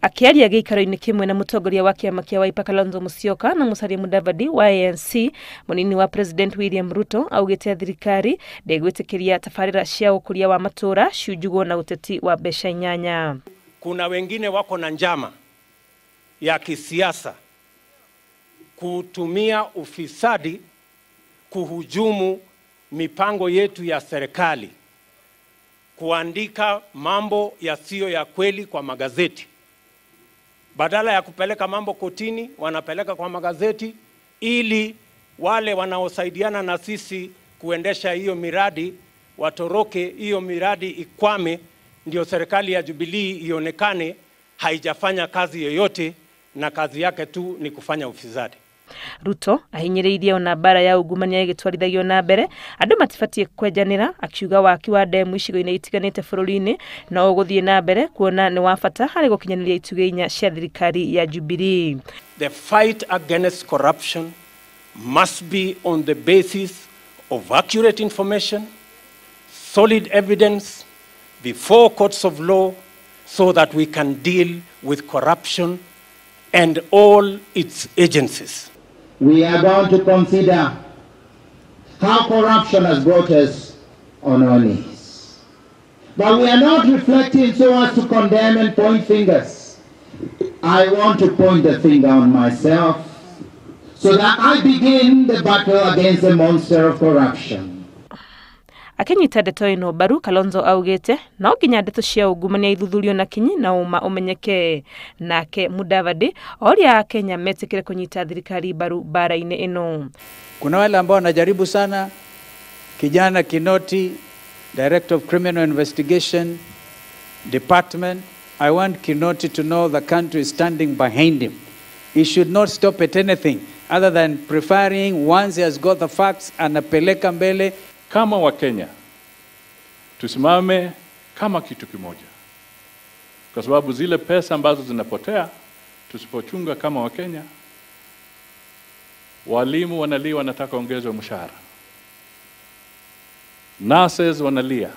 Akĩaria gĩikaro-inĩ kĩmwe na mũtongoria wa kĩama kĩa Wiper Kalonzo Musyoka na Musalia Mudavadi wa ANC, mũnini wa President William Ruto augĩte thirikari ndĩgwĩtĩkĩria tabarĩra cia ũkũria wa matũra ciunjugwo na ũteti wa mbeca inyanya. Kuna wengine wako na njama ya kisiasa kutumia ufisadi kuhujumu mipango yetu ya serikali, kuandika mambo yasiyo ya kweli kwa magazeti. Badala ya kupeleka mambo kotini, wanapeleka kwa magazeti ili wale wanaosaidiana na sisi kuendesha hiyo miradi watoroke, hiyo miradi ikwame, ndio serikali ya Jubilee ionekane haijafanya kazi yoyote na kazi yake tu ni kufanya ufisadi. Ruto ahinyĩrĩirie ona mbara ya ungumania ĩgĩtwarithagio na mbere andũ matibatiĩ kwenjanĩra, akiuga waki wa ndemu icigo-inĩ itiganĩte bũrũri-inĩ no ũgũthiĩ na mbere kuona nĩ wa bata harĩ gũkinyanĩria itugĩ inya cia thirikari ya Jubilee. The fight against corruption must be on the basis of accurate information, solid evidence before courts of law so that we can deal with corruption and all its agencies. We are going to consider how corruption has brought us on our knees. But we are not reflecting so as to condemn and point fingers. I want to point the finger on myself so that I begin the battle against the monster of corruption. Akinyita ndeto ĩno mbaru, Kalonzo augĩte no nginya ndeto cia ungumania ithuthurio na kinyi na ũma ũmenyeke. Nake Mudavadi oria Akenya metĩkĩre kũnyita thirikari mbaru mbara-inĩ ĩno. Kuna wale ambao wanajaribu sana, kijana Kinoti, Director of Criminal Investigation Department. I want Kinoti to know the country is standing behind him. He should not stop at anything other than preferring, once he has got the facts, anapeleka mbele. Kama wa Kenya tusimame kama kitu kimoja, kwa sababu zile pesa ambazo zinapotea tusipochunga kama wa Kenya, walimu wanalia wanataka ongezwe mshahara, nurses wanalia,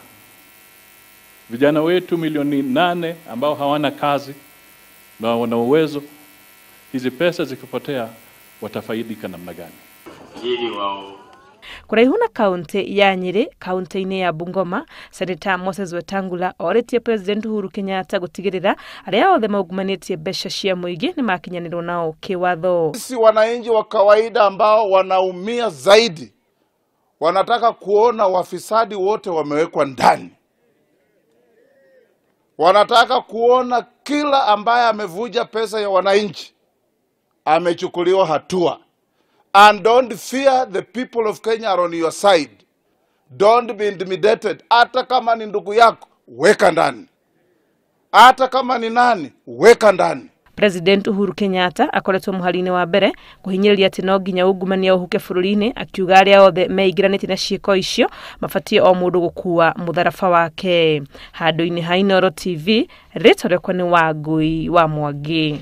vijana wetu milioni 8 ambao hawana kazi na wana uwezo, hizi pesa zikipotea watafaidika namna gani? Kũraihu na kaunti ya Nyeri, kaunti-inĩ ya Bungoma, Senator Moses Wetangula orĩtie President Uhuru Kenyatta gũtigĩrĩra arĩa othe maungumanĩtie mbeca cia mũingĩ nĩ makinyanĩrwo nao kĩwatho. Sisi wananchi wa kawaida ambao wanaumia zaidi wanataka kuona wafisadi wote wamewekwa ndani. Wanataka kuona kila ambaye amevuja pesa ya wananchi amechukuliwa hatua. And don't fear, the people of Kenya are on your side. Don't be intimidated. Hata kama ni ndugu yako, weka ndani. Hata kama ni nani, weka ndani. President Uhuru Kenyatta akoretwo mũhari-inĩ wa mbere kũhinyĩrĩria atĩ no nginya ungumania ũhuke bũrũri-inĩ, akiuga arĩa othe meingĩranĩtie na ciĩko icio mabatiĩ o mũndũ gũkua mũtharaba wake. Handũ-inĩ ha Inooro TV, rĩtwa rĩakwa nĩ Wangui wa Mwangi.